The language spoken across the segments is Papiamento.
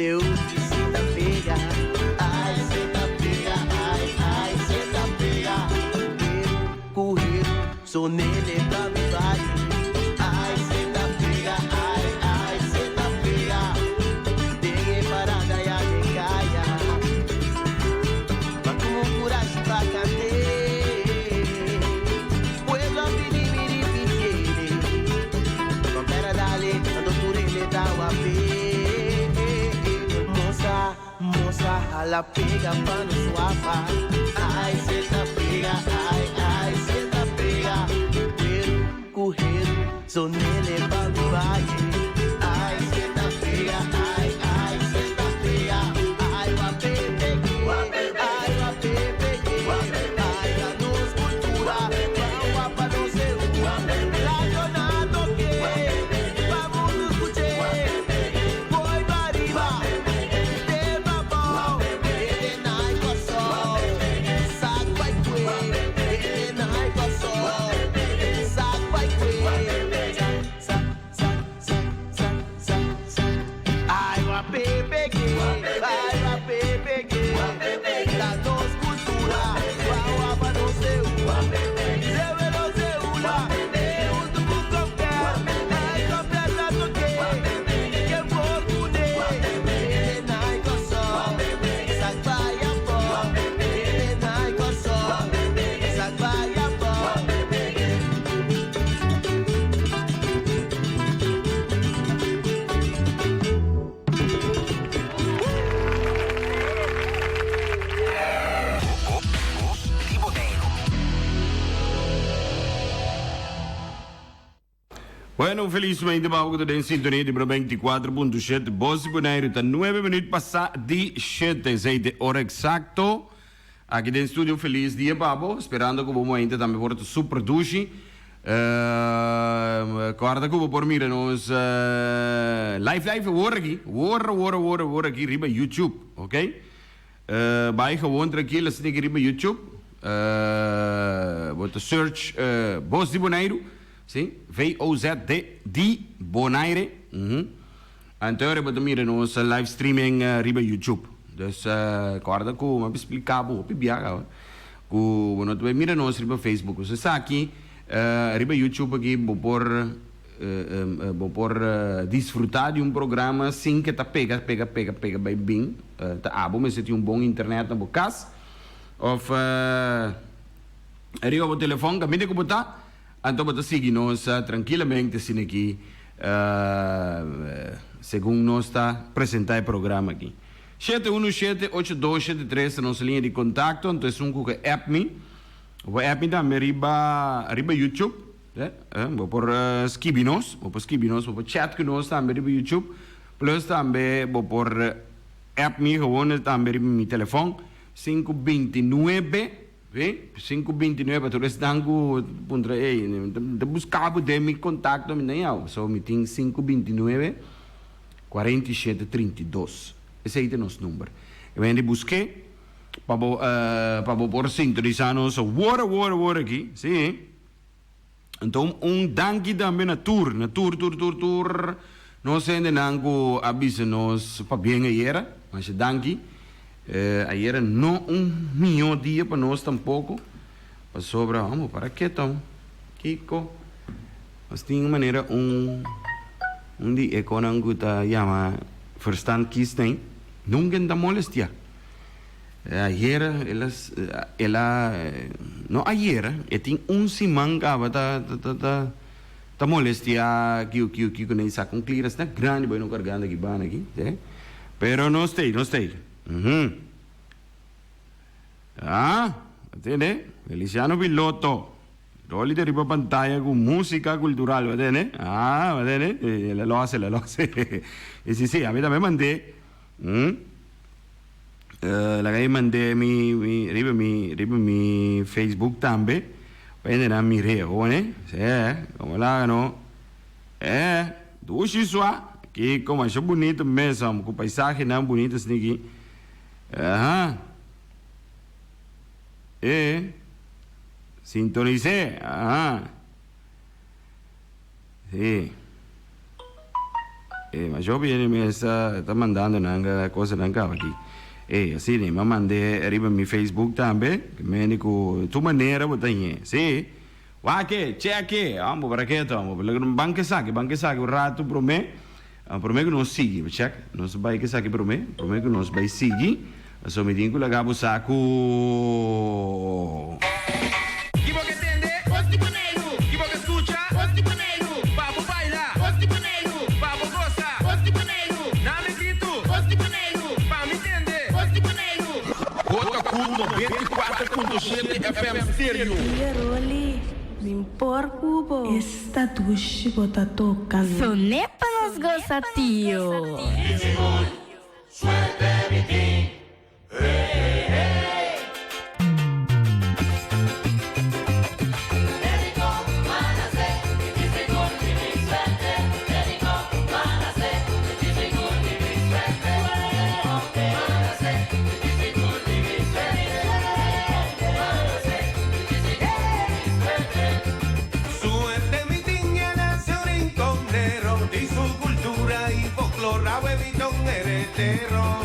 seu si ta pega. Ai, si ta pega, ai, ai, si ta pega. Heru ku heru, so nele pa mi bai. Ai, si ta pega, ai, ai, si ta pega. Den e parada ya den kaya. Ma ku kurashi pa kant'é. Pueblo a pidi mi ripitié. Kompera dale, anto tur hende ta wap'é. Mosa, mosa, hala pega pa nos wapa. Ai, si ta pega, ai, ai, si ta pega. Heru ku heru, so nele pa mi bai. Ai, si ta pega, ai, ai, si ta pega. Ai, wap'é peg'é, ai, wap'é peg'é. Ai, ta nos kultura, ban wapa nos seú. Radio na tok'é, pa mundu skuch'é. Foi pa riba, te pa bou, hende na Kòrsou. Sak bai kue, hende na Kòrsou. Sak bai kue. Sak, sak, sak, sak, sak, sak. Ai, wap'é peg'é, ai, wap'é peg'é. Ta nos kultura, ban wapa nos seú. Zewelo zeula, e huntu ku kompèr. Ai, kompèr ta tok'é, ken por kuné. Hende na Kòrsou, sak bai abou. Hende na Kòrsou, sak bai abou. Bos di Boneiru. Bueno, un felis mente pa bo ku ta den sintonia di Bro 24.7 Bos di Boneiru. Ta nuebe minuut pasá di shete, esei ta e ora eksakto. Aki den studio un felis dia pa bo, sperando ku bo momente tambe por ta super dushi. Kòrda ku bo por mira nos live live awor aki, awor awor awor awor aki riba YouTube, ok? Bai gewoon trankil asina aki riba YouTube, bo ta search Bos di Boneiru, si, VOZD di Bonaire, Anto ora bo ta mira nos live streaming riba YouTube. Dus kòrda ku mi a splika bo hopi bia kaba ku bo no ta bai mira nos riba Facebook. Pasobra esaki riba YouTube aki bo por bo por disfruta di un programa sin ke ta pega pega pega pega bai bin. Ta abo mester tin un bon internet na bo kas òf riba bo telefòn kaminda ku bo ta. Anto bo ta sigui nos trankilamente asina aki segun nos ta presenta e programa aki. Shete unu shete ocho dos shete tres ta nos liña di kontakto, anto esun ku ke app mi, bo por app mi tambe riba riba YouTube, bo por skibi nos, bo por skibi nos, bo por chat ku nos tambe riba YouTube, plus tambe bo por app mi gewoon tambe riba mi telefòn, sinku binti nuebe. Ve, sinku binti nuebe, tur esnan ku puntra, ey, mi ta buska bo den mi kontakto, mi no yau. So mi tin sinku binti nuebe, kuarenta i shete, trinta i dos. Esei ta nos number. E mende busk'é pa bo, pa bo por sintonisá nos awor, awor, awor aki, sí. Anto un danki tambe na tur, na tur, tur, tur, tur nos hendenan ku a bisa nos pabien ayera. Masha danki. Ayera no un mihó dia pa nos tampoko, pasobra, amo, para ke ton? Kiko? Nos tin un manera un, un di e konan ku ta yama verstandkies, nunka e no ta molestiá. Ayera el a el a no ayera e tin un siman caba ta ta ta ta molestia kiu kiu kiu cu saca un clearance tan grandi bay no cargando aki banda aki si pero nos tey nos tey uhum ah tende Feliciano Piloto Dolly ta riba pantaya cu musica cultural bo tende ah bo tende el a los el a los y si si ami tambe mande uhum. Laga e mand'é mi mi riba mi riba mi Facebook tambe pa hendenan mir'é awor eh seh como laga no eh dushi sua kiko masha bunito mes homber ku paisahenan bunito asina aki aha eh sintonis'é aha si. E masha hopi hende mes ta ta mandando nan kosanan kaba aki. E asina mi a mand'é riba mi Facebook tambe, ke mende ku tur manera bo ta hñe. Si. Wak e, check e, amo bo raketo amo bo. Ban ke esaki, ban ke esaki un ratu promé, promé ku nos sigui. Check, nos bai ke esaki promé, promé ku nos bai sigui. Pasobra mi tin ku laga bo sa ku. Ki bo ke tende? Os di Boneiru. Ki bo ke skucha? Os di Boneiru. Pa bo baila. Os di Boneiru. Pa bo gosa. Os di Boneiru. Na mi gritu. Os di Boneiru. Pa mi tende. Os di Boneiru. Bo ta ku 94.7 FM Stereo. Dia Rolly, min por ku bo. Esta dushi bo ta toka mi. Soné pa nos gosa tio. Suerte mi tiña nace un rinconero di su cultura y folclor abuelito un heredero.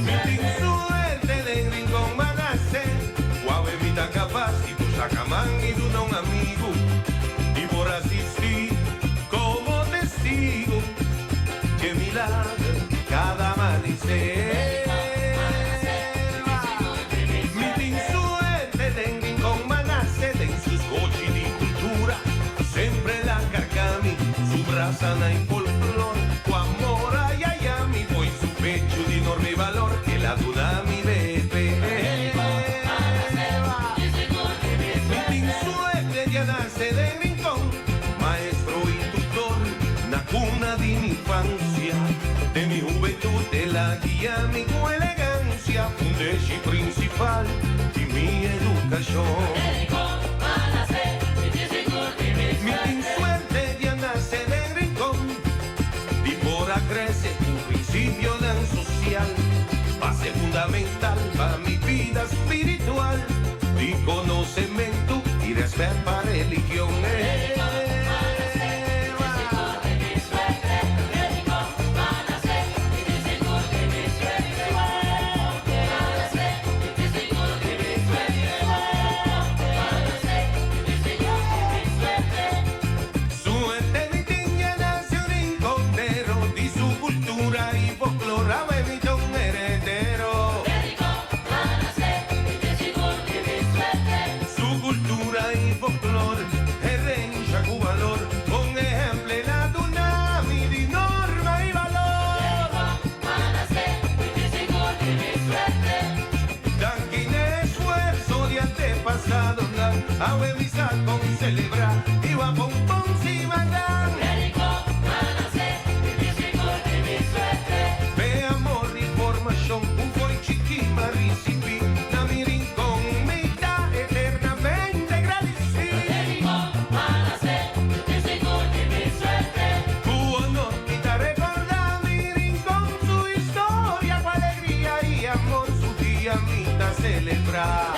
Mi tin suerte den rincón ma nace, guau mi ta capaz y tu sacaman y duna un amigo y por asistir como testigo que milagro cada amanecer. Mi tin suerte den rincón ma nace den sus cochi di cultura, sempre la carcami, su brasa na y folclor, cu amor ay ay a mi voy su pecho di enorme valor que la duna mi bebé. Mi tin suerte de nace de rincón, maestro y tutor, na cuna de mi infancia, de mi juventud, de la guía mi con elegancia, fundeshi principal de mi educación. Mi tin suerte de nace de rincón, y por crece un principio tan social, base fundamental para mi vida espiritual, y conocimiento y respeto para religión. Suerte mi tiña nace un rinconero, di su cultura y folclor, abuelito un heredero. Su cultura y folclor, herencia cu valor, con ejemplo la tsunami di norma y valor. Dankin esfuerzo de antepasado, dan, awe misa con celebrar, iba pom pom si mandar. Ve amor y formación, un foi chiquima recibi, na mi rincón, mi ta eternamente agradecido. Tu honor y te recordar mi rincón, su historia, con alegría y amor, su día mi ta celebrar.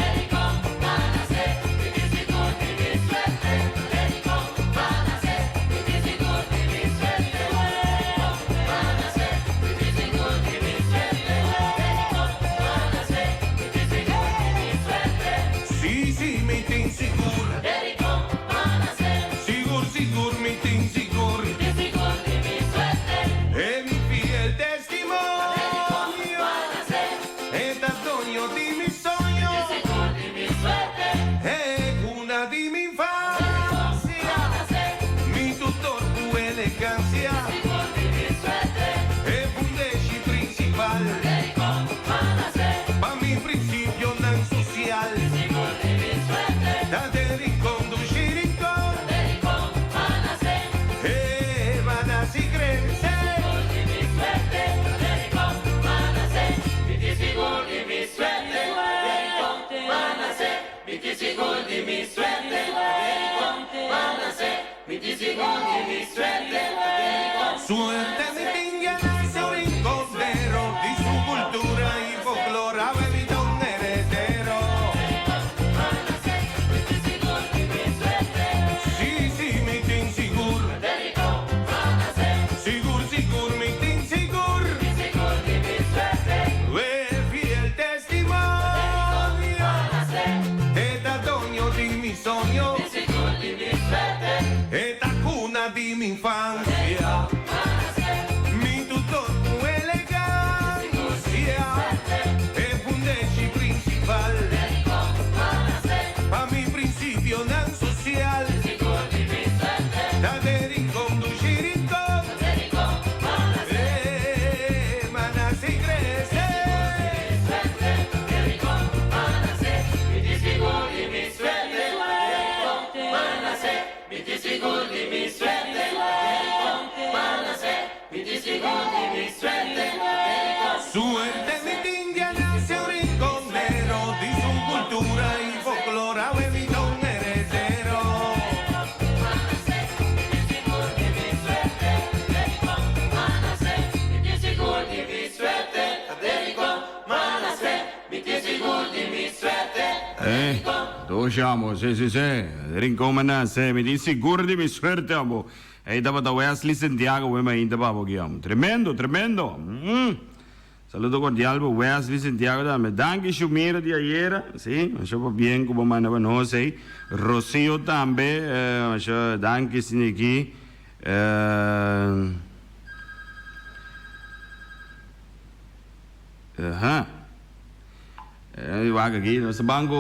Si, si, mi tin sigur. Sigur, sigur, mi tin sigur. Es mi fiel testimonio. Esta dueño de mi sueño. Es cuna de mi infancia. Mi tutor cu elegancia. Es fundeshi principal. Pa mi principio nan social. Da de rincón, dushi rincón. Van a si crece. Suerte mi tinga nace un rinconero, di su cultura y folclor, abuelito un heredero. mi infancia. Mi tutor cu elegancia. E fundeshi principal. Pa mi principionan social. Ta de Rincon, dushi Rincon. Eh, m'a nace y crece. Suerte mi tin di a nace un rinconero di su cultura y folklore awe mi ta un heredero. Eh, dushi amo, si, si, si. Rincon m'a nace, mi tin sigur di mi suerte amo. Ey tabata Wesley Santiago wem ainda pa bo ki amo. Tremendo, tremendo. Mm. Saludo cordial pa Wesley Santiago tambe. Danki Shumira di ayera, si, masha pabien cu bo manda pa nos ey. Rocio tambe, eh, masha danki siniki. Eh, Aha. Eh, wak aki, nos ta ban ku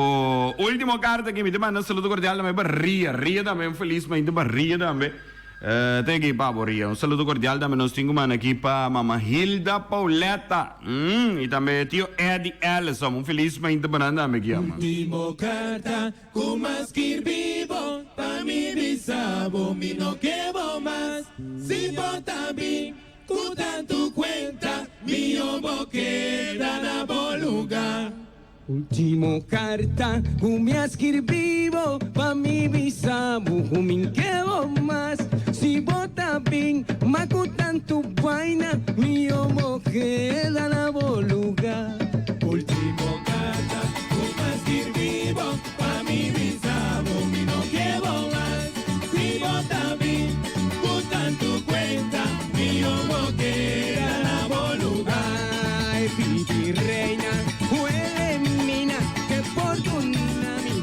ultimo karta aki. Mi ta manda saludo kordial tambe pa Ria. Ria tambe un felis mainta pa Ria tambe. Eh, te aki pa bo Ria. Un saludo kordial tambe nos tin ku manda aki pa mama Hilda Pauletta. Mm, i tambe tio Eddie Ellison. Un felis mainta pa nan tambe aki, ama. Ultimo karta ku m'a skirbi bo pa mi bisa bo mi no ke bo mas si bo ta bin Ku tantu kuenta mihó bo keda na bo lugá. Ultimo karta ku mi a skirbi bo pa mi bisa bo ku mi ke bo mas. Si bo ta bin ma ku tantu baina mihó bo keda na bo lugá. Ultimo karta ku mi a skirbi bo pa mi bisa bo mi no ke bo mas. Si bo ta bin ku tantu kuenta, mihó bo keda na bo lugá. Ai pidi reina Wilhelmina ke pordona mi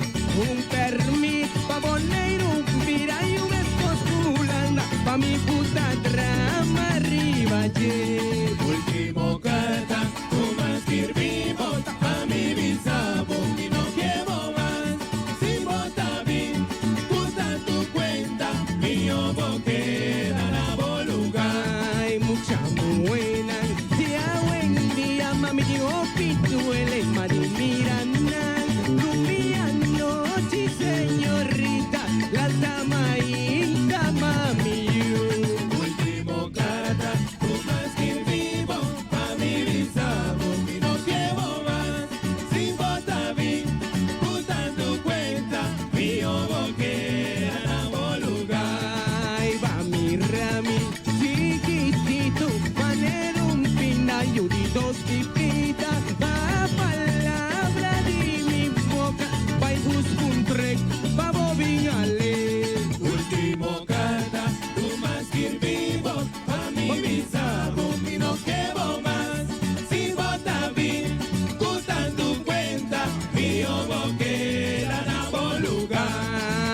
un permit pa Boneiru bira yu meskos ku Hulanda pa mi puta drama riba dje. Ultimo karta ku m'a skirbi bo pa mi bisa bo mi no ke bo mas. Si bo ta bin ku tantu kuenta, mihó bo keda na bo lugá. Ai mucha muhénan di awendia, mami di hopi duele, ma di mira nan rumi anochi, señorita, la tamainta mami yu. Ultimo karta ku m'a skirbi bo pa mi bisa bo mi no ke bo mas. Si bo ta bin ku tantu kuenta, mihó bo keda na bo lugá. Ai ba mira mi chikititu, manera un pinda yu di dos pipita. Ba palabra di mi boka, bai buska un trek pa bo bin alé. Ultimo karta ku m'a skirbi bo pa mi bisa bo mi no ke bo mas. Si bo ta bin ku tantu kuenta, mihó bo keda na bo lugá.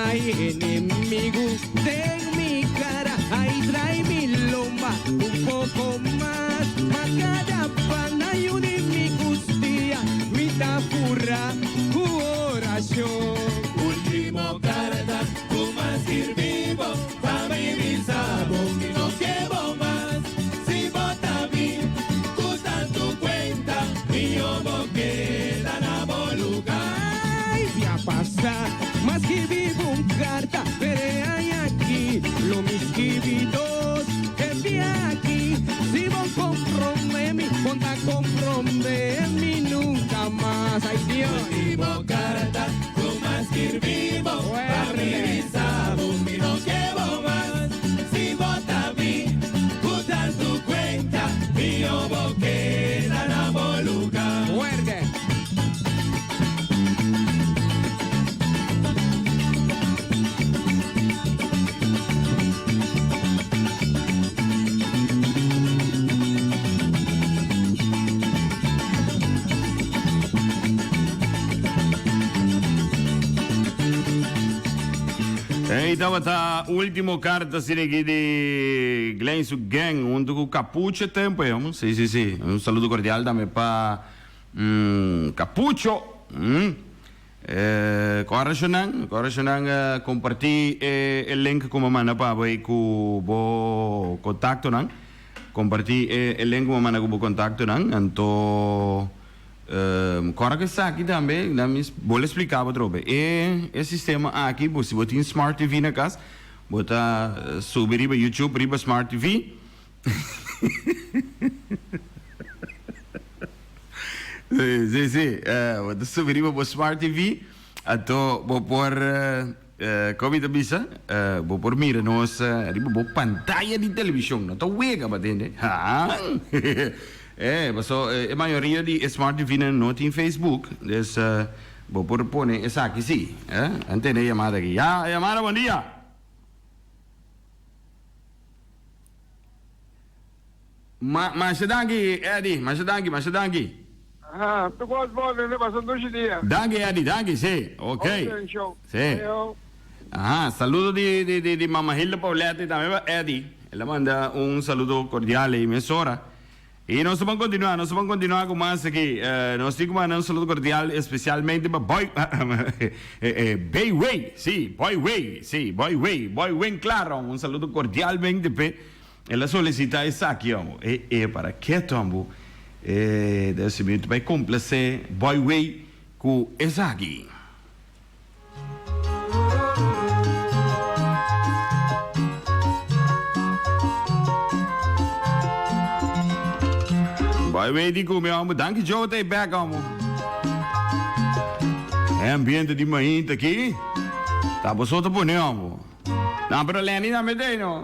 Ai enemigu den mi kara, ai trai mi lomba un poko mas. Ma kada banda yu di mi kustia, mi ta fura ku orashon. Ultimo karta ku m'a skirbi bo pa mi bisa bo mi no ke bo mas. Si bo ta bin ku tantu kuenta, mihó bo keda na bo lugá. Ai bia pasá m'a skirbi bo un karta, pero e aña aki lo mi skirbi dos. E bia aki si. Esei tabata ultimo carta sineki di Glenn su gang hunto cu Capucho e tempo ei, homo. Si, si, si. Un saludo cordial tambe pa Capucho. Cora shonan, cora shonan comparti e link cu mi manda pa bo ei cu bo contactonan. Comparti e link cu mi manda cu bo contactonan. Anto. Kòrda ku esaki tambe, nan mi bo lo splika bo atrobe. E e sistema aki, bo si bo tin Smart TV na kas, bo ta subi riba YouTube riba Smart TV. Si, si, si. Bo ta subi riba bo Smart TV, anto bo por, kon mi ta bisa? Bo por mira nos riba bo pantaya di televishon. No ta wega, bo tende. Haan! E, paso e mayoria di e smart TV-nan no tin Facebook, dus bo por pone esaki si. E, an tene e yamada aki. Ya, e yamada, bon dia. Ma, masha danki, Eddie, masha danki, masha danki. Aha, tu kos bon, nene, pasa un dushi dia. Danki, Eddie, danki, si, ok. Si. Aha, saludo di, di, di, di Mama Hilda Pauletti tambe pa Eddie. El a manda un saludo cordial ei mesora. Y nos ta ban continua, nos ta ban continua cu mas aki. Nos tin cu manda un saludo cordial especialmente pa Boy, Bay Way, si, Boy Way, si, Boy Way, Boy Winklar, un saludo cordialmente p'e. El a solicita esaki, amo. E, e, para keto, amo. E, debe ser mi ta bay complace Boy Way cu esaki. Bai wei di ku mi amo. Danki Joe ta e bek amo. E ambiente di mainta aki ta boso ta pone amo. No, pero Lenny tambe ta ei no.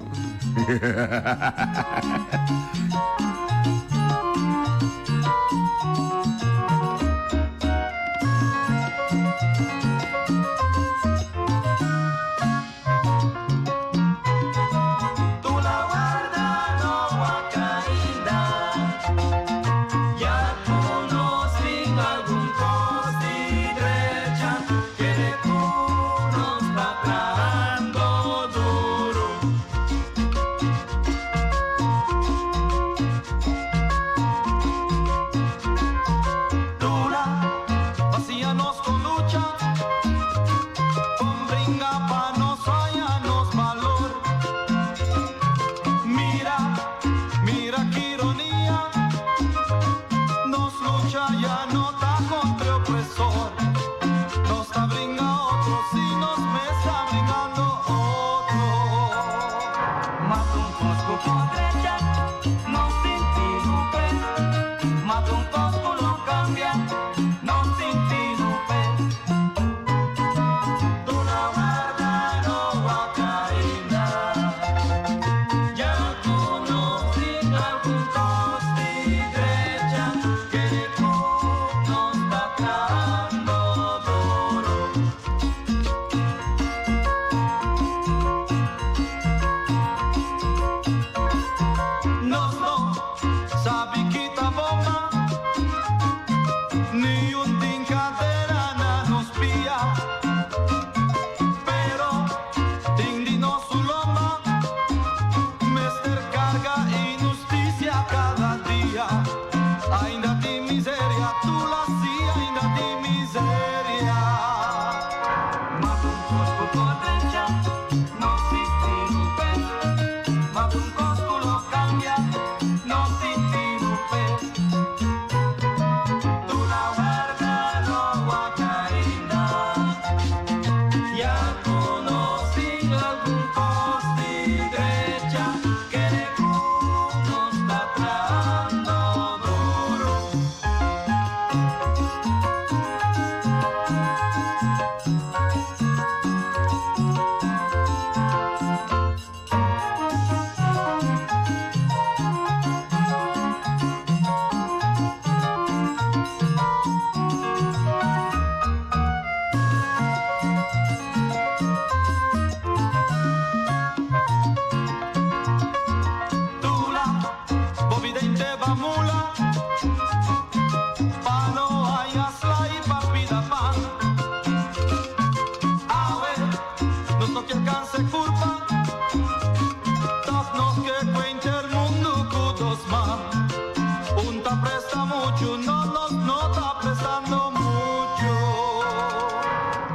mucho, no nos no ta prestando mucho.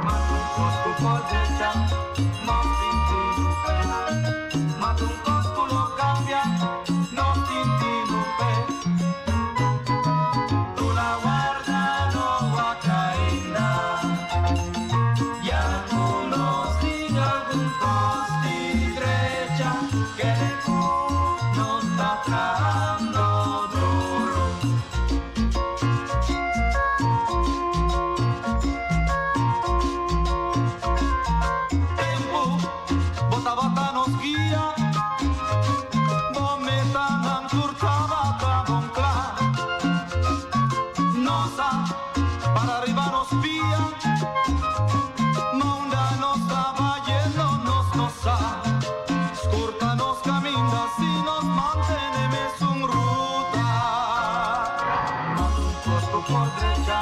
Mas un cosco por derecha, no tinti pe. Mas un cosco lo cambia, no tinti pe. Tu la guarda no va caída. Ya tú nos sin algún costi derecha que de cu nos está trabajando duro. Tempo, bota bota nos guia, bometa nan turtaba ta boncla. Nosa, para arriba nos pía, Maunda nos estaba yendo, nos nosa. Escurta nos camina si nos mantenemos un ruta. Mas un costo por derecha,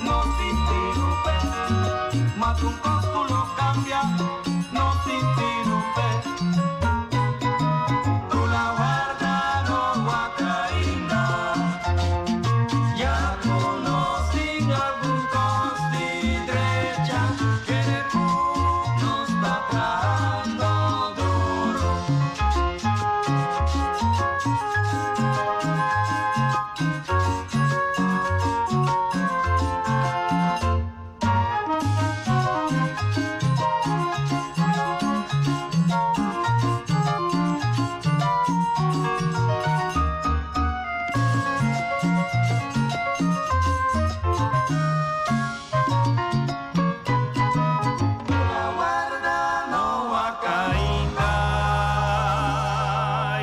nos interrumpe. Mas un costo lo cambia, nos interrumpe. Tu la guarda no va caída. Ya conocí algún costi derecha que de cu nos está trabajando duro. No va caída.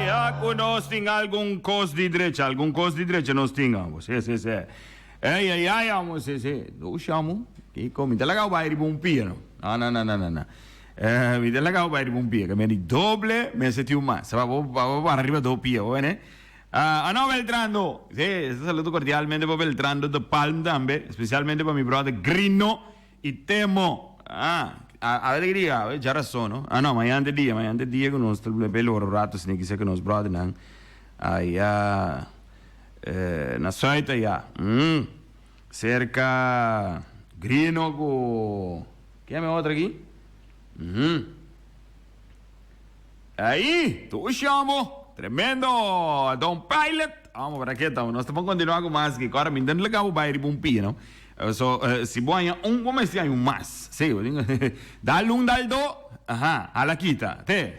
Ya ku nos tin algun kos di drecha, algun kos di drecha nos tin, amo. Si, si, si. Ey, ey, ay, amo, si, si. Dushi, amo. Kiko, mi ta laga bai riba un pia, no. No, no, no, no, no, no. Eh, mi ta laga bai riba un pia, ke mi di doble, mi a un mas. Ba, bo, ba, bo para riba do pia, bo bene? Ah, ano Beltrando. Si, saludo cordialmente pa Beltrando de Palm tambe, especialmente pa mi brother Grino y Temo. Ah, a, a alegria, ya razón, no? Ah, no, mañana de dia, mañana de dia ku nos pelo rato, sine kise ku nos brother nan. Allá, na Zuid allá. Cerca Grino ku ¿Quién me otro aquí? Ahí, tu chamo. Tremendo. Don Pilot. Vamos, para aqui estamos. Nós estamos continuar com mais aqui. Agora, me dando legal o bairro um pia, não? So, si boa un, como se un más. Sí, dale un, dale do. Ajá, a la quita. Te.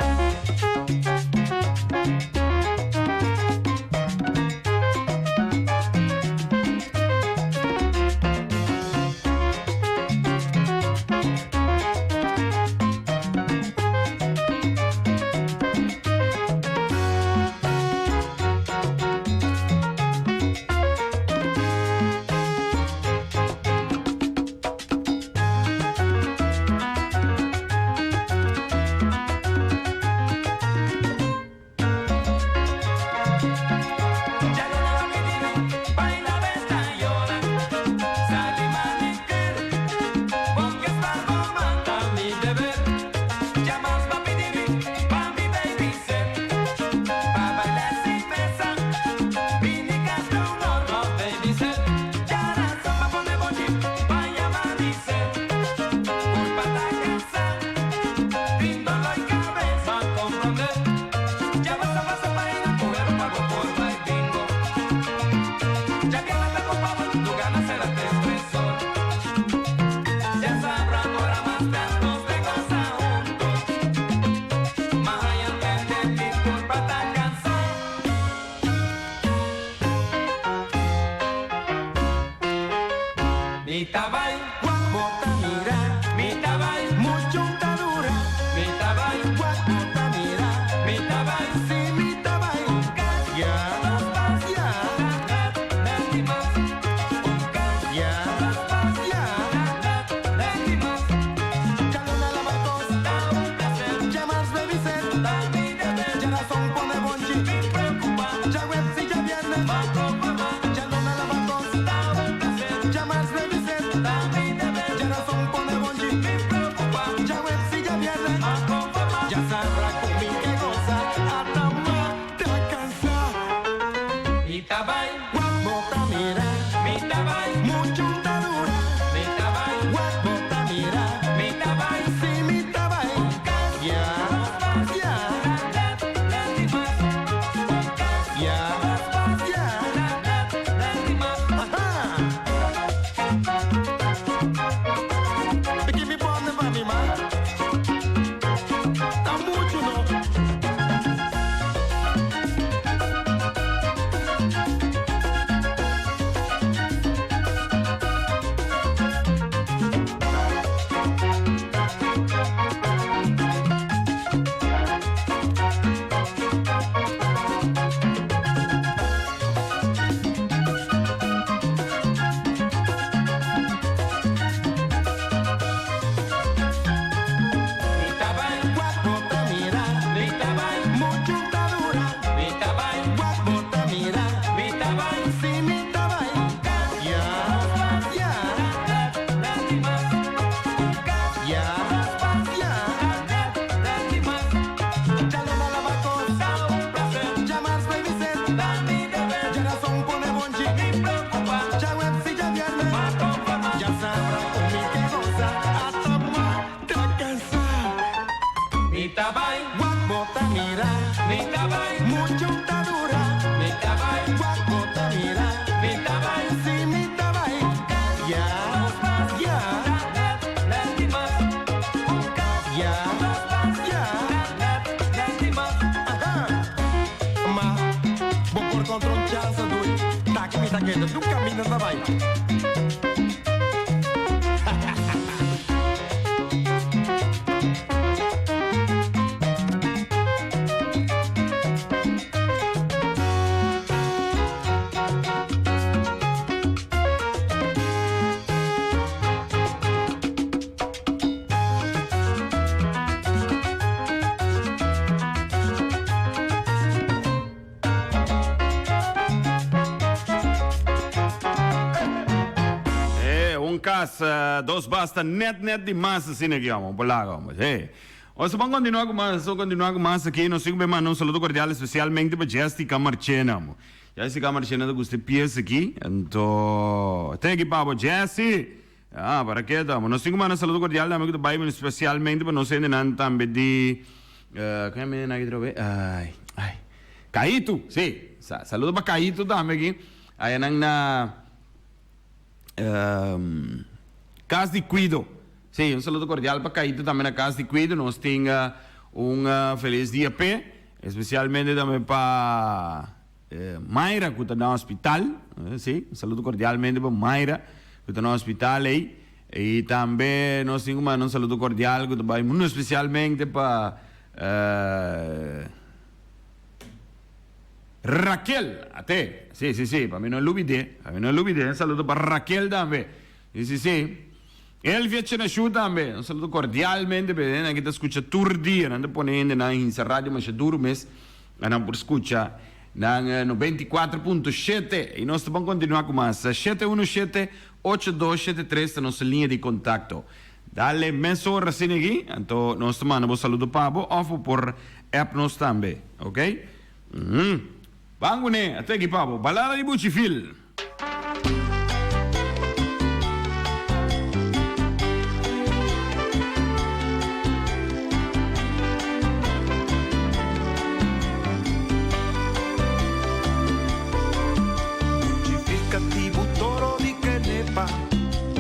mi ta keda, tur kaminda ta bai. Eh, un cas, dos basta, net net di mas asina aki, homo, por laga, homo. Eh. Nos ban continua cu mas, nos continua cu mas aki. Nos tin cu bay manda un saludo cordial especialmente pa Jessica Marchena, homo. Jessica Marchena ta gusta e pies aki, anto te aki pa bo, Jessie. Ah, para ke ta? Nos tin ku manda saludo kordial tambe ku ta bai spesialmente pa nos hendenan tambe di eh, kon yama hendenan aki otra bes? Ai, ai, Kaitu, si. Sa, saludo pa Kaitu tambe aki. Ayanan na ehm, Kas di Kuido. Si, un saludo kordial pa Kaitu tambe na Kas di Kuido. Nos tin un felis dia p'e, espesialmente tambe pa Mayra ku ta na hospital, si, un saludo kordialmente pa Mayra ku ta na hospital ei. I tambe nos tin ku manda un saludo kordial ku ta bai mundo espesialmente pa Raquel, ate, si, si, si, pa mi no lubid'é, pa mi no lubid'é, un saludo pa Raquel tambe, si, si, si. Elvia Chenashu tambe, un saludo kordialmente pa e hendenan ki ta skucha tur dia, nan ta pone hendenan hinsa radio masha duru mes, pa nan por skucha nan 94.7. I nos ta ban kontinuá ku mas. 717 8273 ta nos liña di kontakto. Dale mesora asina aki, anto nos ta manda bo saludo pa bo òf bo por app nos tambe, ok? Ban kuné, a teki pa bo. Balada di Buchi Fil. Chifil katibu toro di Kenepa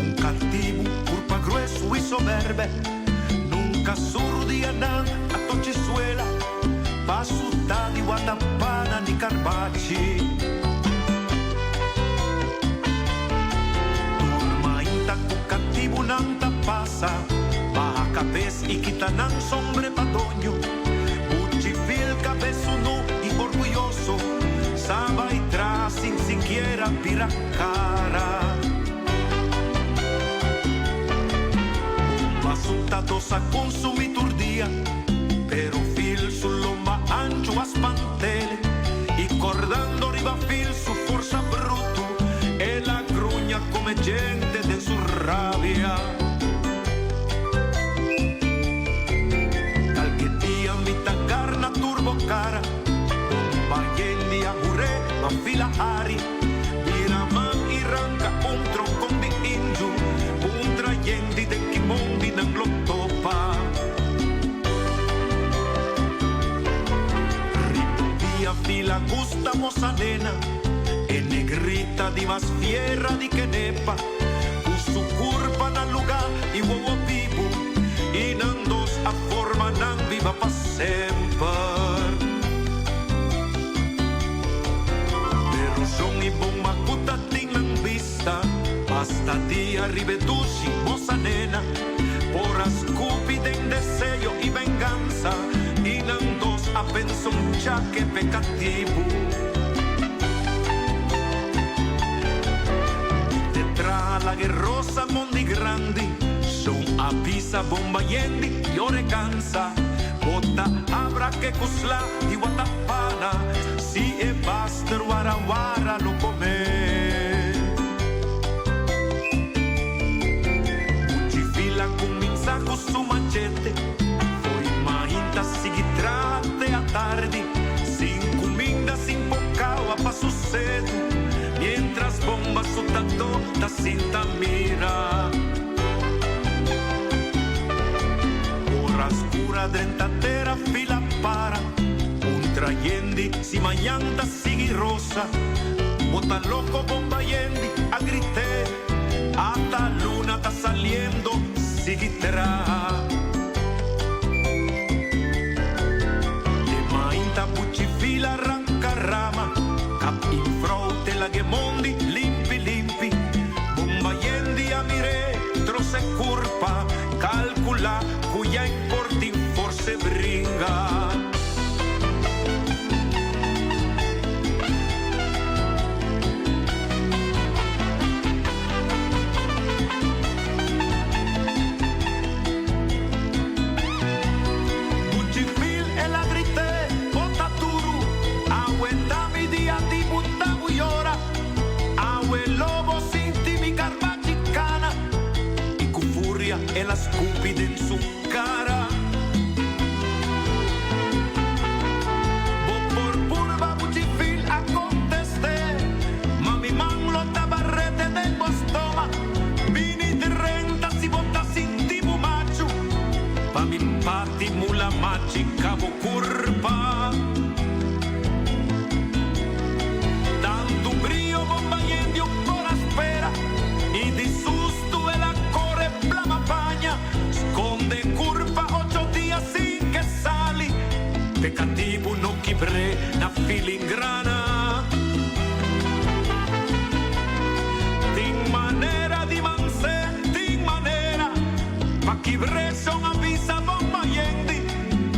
Un katibu kurpa grueso i soberbe Nunka surdi anan a tochi suela Pa suta di watapana ni karbachi. Tur mainta ku katibunan ta pasa, baha kabes i kita nan sombre pa doño. Buchi fil kabes unu i orguyoso, sa bai tras sin sikiera bira kara. Bomba sutados a konsumi tur dia, pero fil su lomba anchu a spantele i kordando riba fil su forsa brutu, el a gruña come djente den su rabia. Kalke dia mi ta garna tur bo kara, bomba yendi a huré, ma fil a hari. Bira man i ranka un tronkon di inju, puntra yendi den ki mondi nan lo topa. Riba un dia fila gusta mosa nena, e negrita di mas fierra di Kenepa, ku su kurpa na luga i wowo bibu, i nan dos a forma nan biba pa semper. Pero shon i bon makuta tin nan bista, basta dia riba e dushi mosa nena, por a skupi den deseo i vengansa, i nan dos a pensa un chake p'e katibu. Te traha laga e rosa mondi grandi, shon a bisa bomba yendi yore kansa, bota abra ke ku sla di watapana, si e baster wara wara lo come. Buchi fila cuminsa cu su machete, fo'i mainta sigui traha te atardi, sin cuminda sin pocawa pa su sedu, mientras bomba su tato ta sinta mira. Ora scura drenta tera fila para, un trayendi si mañan ta sigui rosa. Bo ta loco bomba yendi a grité, ata luna ta saliendo sigui traha. De mainta buchi fila ranca rama, kap infrou te lag'e mondi. Awe ta mi dia di buta bo yora. Awe lo bo sinti mi karbachi kana. I ku furia el a skupi den su kara. Bo por purba buchi fil a kontest'é, ma mi man lo ta barete den bo stoma. Bini drenta si bo ta sinti bo machu, pa mi pati mula machi ka bo kurpa. Tantu brio bomba yendio por a spera i di sustu el a kore plama paña, skonde kurpa ocho dia sin ke sali, p'e katibu no kibr'é na filingrana. Tin manera di mans'é, tin manera pa kibr'é shon a bisa bomba yendi.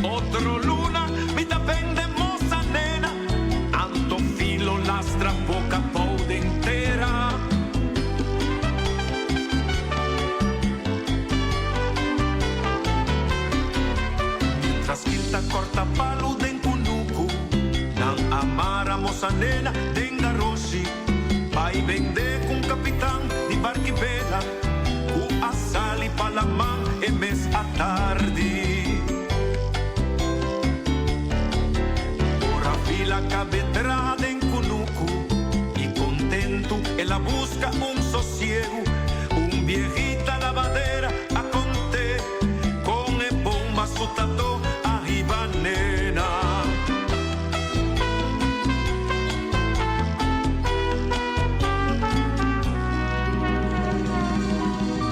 Otro luna mi ta bende mosa nena, anto filo lastra boca bou den tera. Mientras Gil ta corta palu den cunucu, nan a mara mosa nena den garoshi, bai bende c'un capitan di barki bela, cu a sali pa laman e mes atardi. Ora fila cabe traha den cunucu y contentu el a busca un sosiegu. Un biehita lavadera a cont'é con e bomba su tato a hiba nena.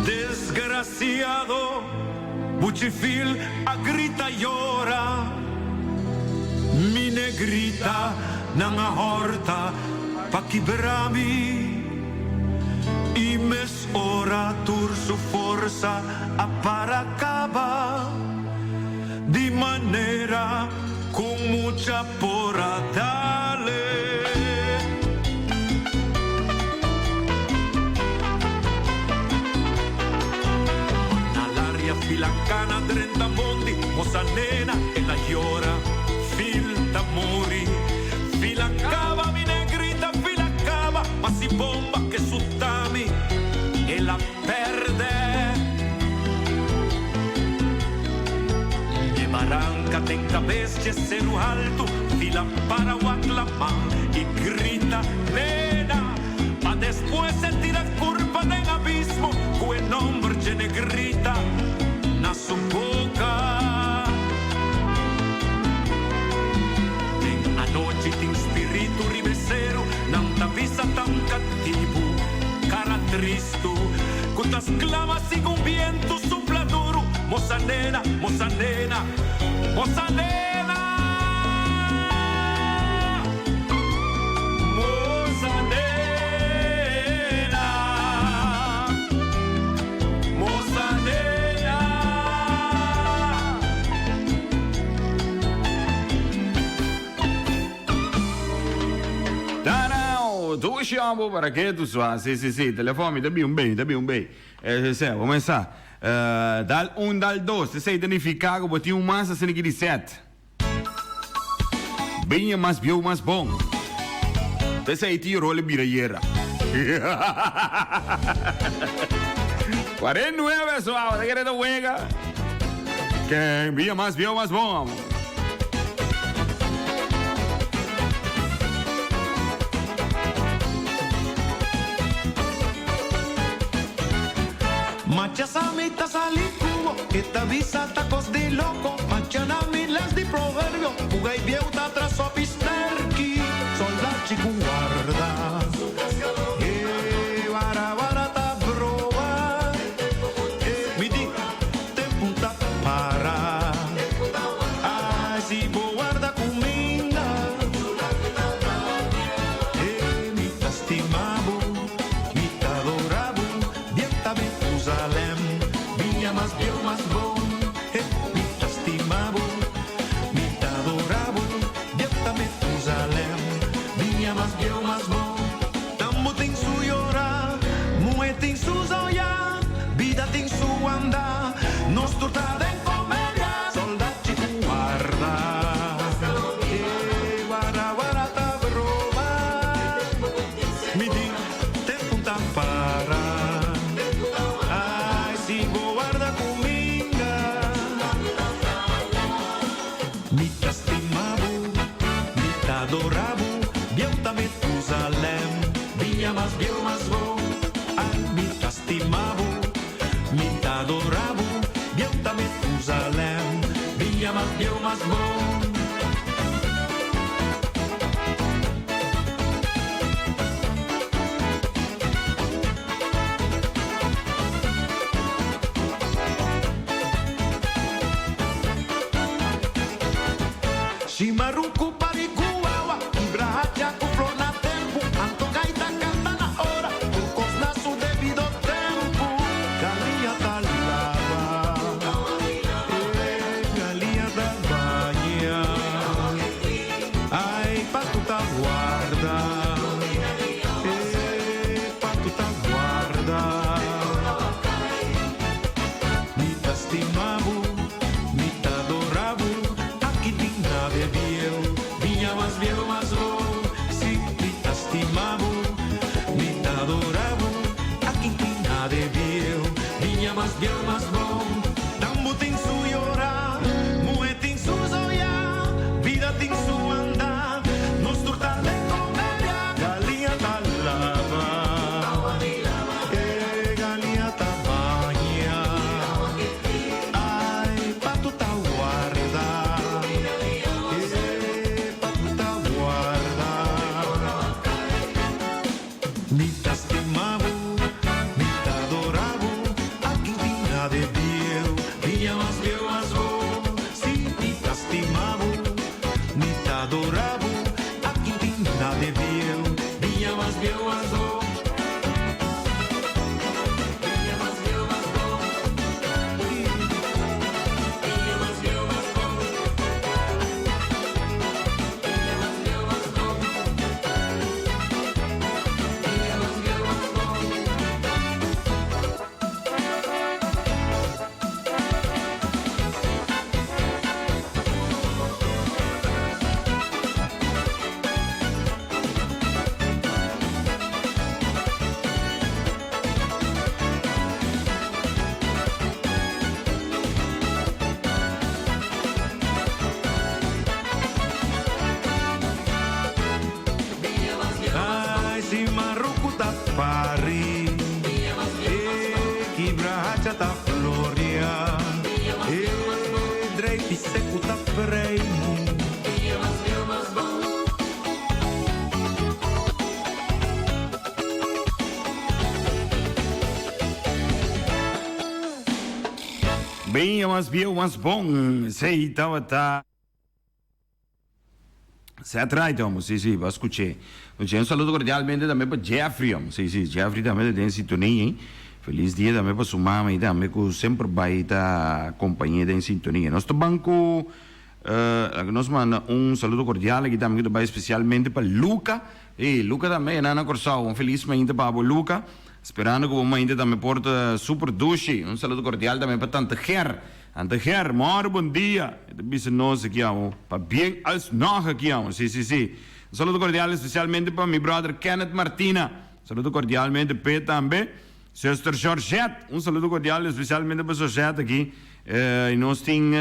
Desgraciado, Buchifil a grita yora. Mi negrita, nan a horta pa kibra mi. I mes ora tur su forsa a para kaba, di manera ku mucha por a dale. Na laria fila cana drenta mondi, mosa nena el a yora, fil ta muri. Fila caba mi negrita, fila caba, ma si bomba ke sutami, el a perde. E baranca den cabes dje ceru haltu, fila para wak la man i grita, Nena! Pa despues e tira curpa den abismo cu e nomber dje negrita na su boca. Den anochi tin spiritu riba e ceru, nan ta bisa ta un catibu, cara tristu, cu ta sclama segun bientu supla duru, Mosa nena, mosa nena, mosa nena! Mosa nena, mosa nena! Tarao! Dushi abo para ke tu sua. Si, si, si. Telefon mi ta bin un bei, mi ta bin un bei. Eh, si, bo mesa. Eh, dal un, dal dos. Esei ta nifiká ku bo tin un mas asina ki di sèt. Biña mas bieu mas bon. Esei tin rol e bira yera. 49 suave, ta kere ta wega. Ken biña mas bieu mas bon, amo. Macha sa mi ta sali cubo, e ta bisa ta cos di loco. Macha na mi les di proverbio, cu gay bieu ta tras sopi sterki. Soldachi cu warda, e wara wara ta broba. E mi di, tempu ta para. Ay, si bo warda cuminda. E mi ta stima bo, mi ta adora bo. Bienta Metusalem, biña mas bieu mas bon. He, mi ta stima bo, mi ta adora bo. Bienta Metusalem, biña mas bieu mas bon. Tambo tin su yora, muhe tin su zoya, bida tin su anda, nos tur ta den comedia. Soldachi cu warda, he, wara wara ta. Bieu ta Metuzalem, Biña mas bieu mas bon. Ai, mi ta stima bo, mi ta adora bo, Bieu ta Metuzalem, Biña mas bieu mas bon. Shimaruku pariguawa, kibra hacha ku flor na tempu, anto gaita kanta na ora, tur kos na su debido tempu. Galia ta laba, eh, galia ta baña, ai patu ta warda, eh, patu ta warda. Mi ta stima bo, mi ta adora bo, aki tin nada bieu, biña mas bieu mas bon. Si, mi ta stima bo, mi ta adora bo, aki tin nada bieu, biña mas bieu mas bon. Tambu tin su yora, muhe tin su zoya, bida tin su anda, nos tur ta den comedia. Galia ta laba, eh, galia ta baña, ai, patu ta warda, eh, patu ta warda. Mi ta stima bo, mi ta adora bo, aki tin nada bieu, biña mas bieu mas bon. Si, mi ta stima bo, mi ta adora bo, aki tin nada bieu, biña mas bieu mas bon. Biña mas bieu mas bon. Biña mas bieu mas bon. Biña mas bieu mas bon. Biña mas bieu mas bon. Ai, si marucu ta pari, eh, kibra hacha ta floria, eh, dreipi seku ta preimu. Biña mas bieu mas bon, esei tabata. Set right homo, si si, bo scuché. Oye, un saludo cordialmente tambe pa Jeffrey homo, si si, Jeffrey tambe ta den sintonia ei. Feliz dia tambe pa su mama ei tambe cu semper bay ta compañe den sintonia. Nos ta ban cu, laga nos manda un saludo cordial aki tambe cu ta bay especialmente pa Luca. Ey, Luca tambe e na Corsou. Un feliz mainta pa bo Luca. Esperando cu bo mainta tambe por ta super dushi. Un saludo cordial tambe pa Tante Ger. Tante Ger, mòru bon dia! E ta bisa nos aki amo, pa bien alsnog aki amo, si, si, si. Un saludo cordial especialmente pa mi brother Kenneth Martina. Saludo cordialmente p'e tambe. Zuster Georgette, un saludo cordial especialmente pa Georgette aki. Y nos tin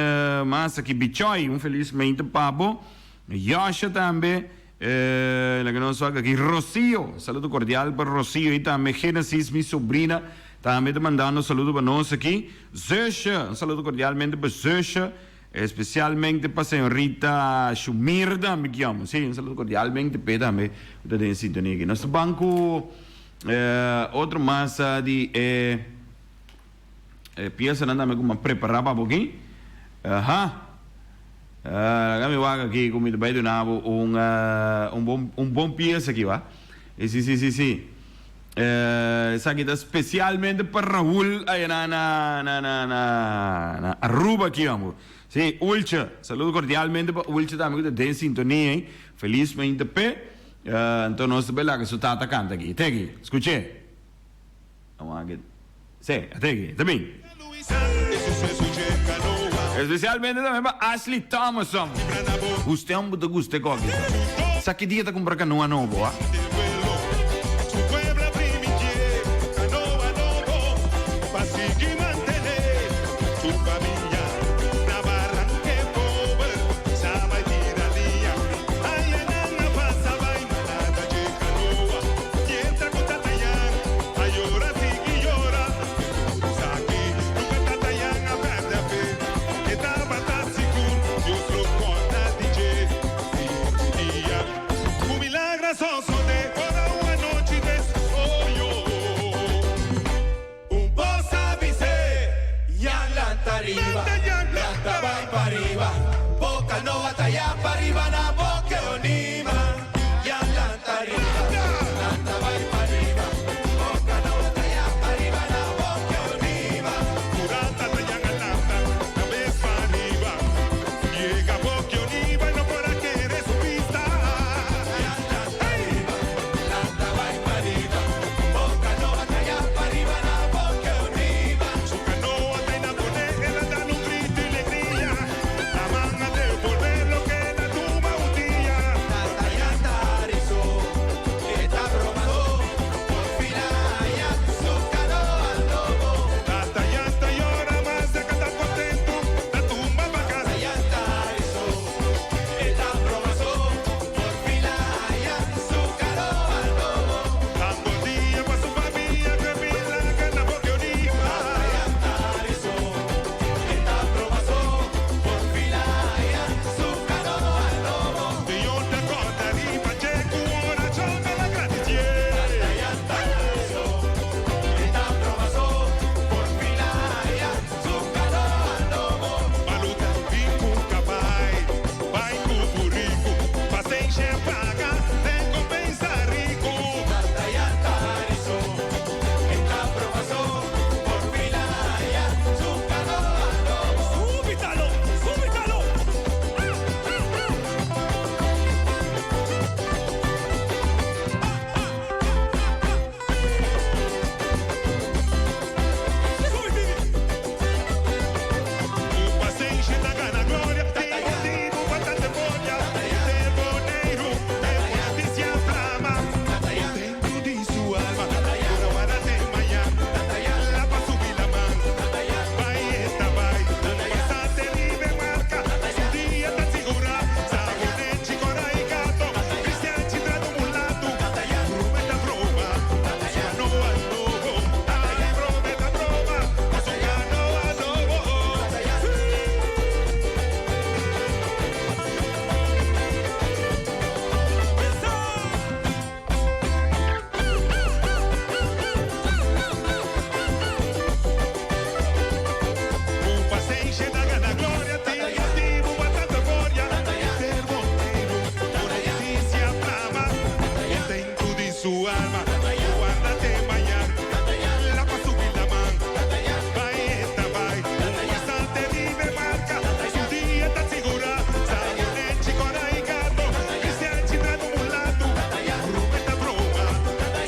mas aki, Bichoy, un feliz mente pa bo. Yosha tambe, laga nos wak aki, Rocio, saludo cordial pa Rocio y tambe Genesis, mi sobrina, tambe ta mandando saludo pa nos aki. Zusje, un saludo cordialmente pa Zusje, especialmente pa señorita Shumir tambe ki amo, si, un saludo cordialmente p'e tambe cu ta den sintonia aki. Nos ta ban cu otro mas di e piesanan tambe cu mi a prepara pa bo aki. Aha. Laga mi wak aki ku mi ta bai duna bo un un bon un bon piesa aki wa. E si si si si. Esaki ta spesialmente pa Raul aya na na na na na na Aruba aki homber. Si, Ultje, saludo kordialmente pa Ultje tambe ku ta den sintonia ei. Felis mainta p'e. Anto nos ta bai laga su tata kanta aki. Te aki, skuch'é. Sí, ate aki, ta bin. Especialmente tambe pa Ashley Thomason. Guste homber ta gusta e koki sa. Sa ki dia ta kumpra kanoa nobo, ah? Su alma, guárdate mañana. La pa subir la man. Bai esta bai. Un pasante vive marca. Su dia ta sigurá. Sabonechi, cora y gato. Cristian Chitrano mulato. Brometa broma.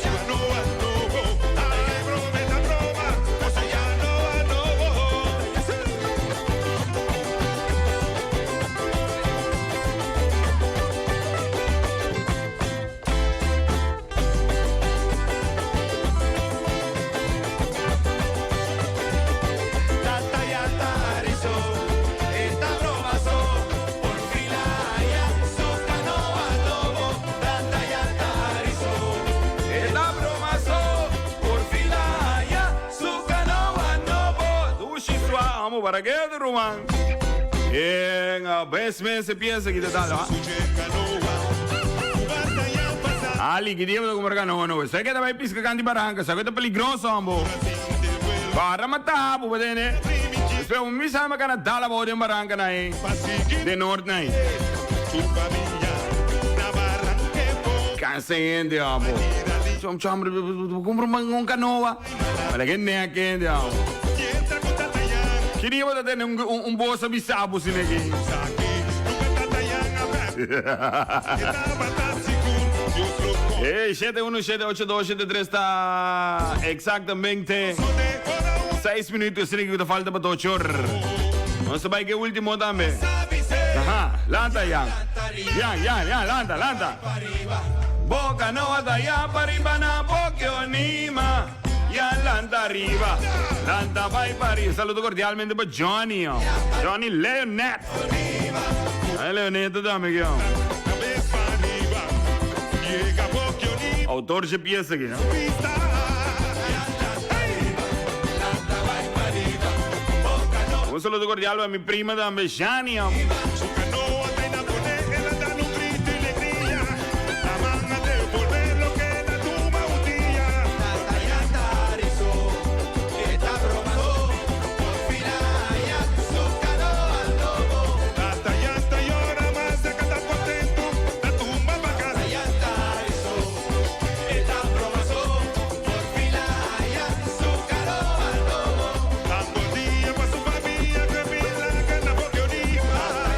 Su canoa nobo. Ay, brometa broma. Su canoa nobo. Tata ya tarizo, esta broma so, por filaya, su canoa tobo. Tata ya tarizo, esta broma so, por filaya, su canoa nobo. Dushi swa, amo para qué, ruman. En bes mes se piensa que te tal, ¿ah? Ali, que dia como canoa no. Sé que te pisca canti barranca, sé que te peligroso, ambo. Para matar, pues tiene. Después un misa me cana dala bo de barranca na eh. De norte na. Cansa gente, ambo. Chom chom, compro un canoa. Para que ne aqui, ambo. Queria botar ter um bolsa bisabo sin aqui. Hey, 7178273 está exactamente 6 minutos sin que falta para 8 horas. Vamos a ver que último también. Ajá, lanta ya. Ya, ya, ya, lanta, lanta. Boca no va ya para arriba na pokio nima. Ya lanta arriba. Lanta vai para arriba. Saludo cordialmente para Johnny. Oh. Johnny Leonet. Ay, Leonet también. Autor de pieza aqui, ¿no? Un saludo cordial a mi prima también, Shani. Oh.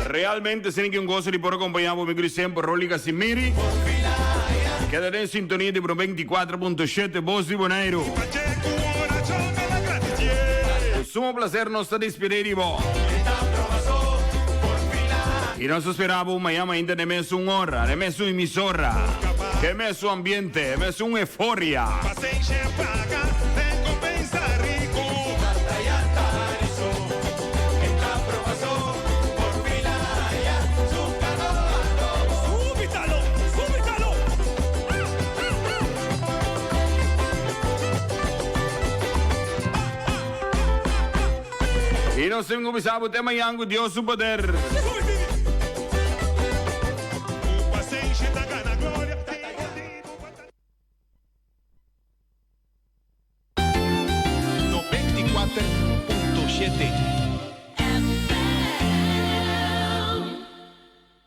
Realmente tiene que un gozo de por acompañar mi siempre Rolly Casimiri. Quédate en sintonía de Pro 24.7 Voz de Bonaire. Un sumo placer nos está despedir Y nos esperaba un Miami ainda de mes un hora, de mes un emisora, de mes un ambiente, de mes un euforia. Y nos tengo pisado tema yango Dios su poder. Noventa y cuatro punto siete.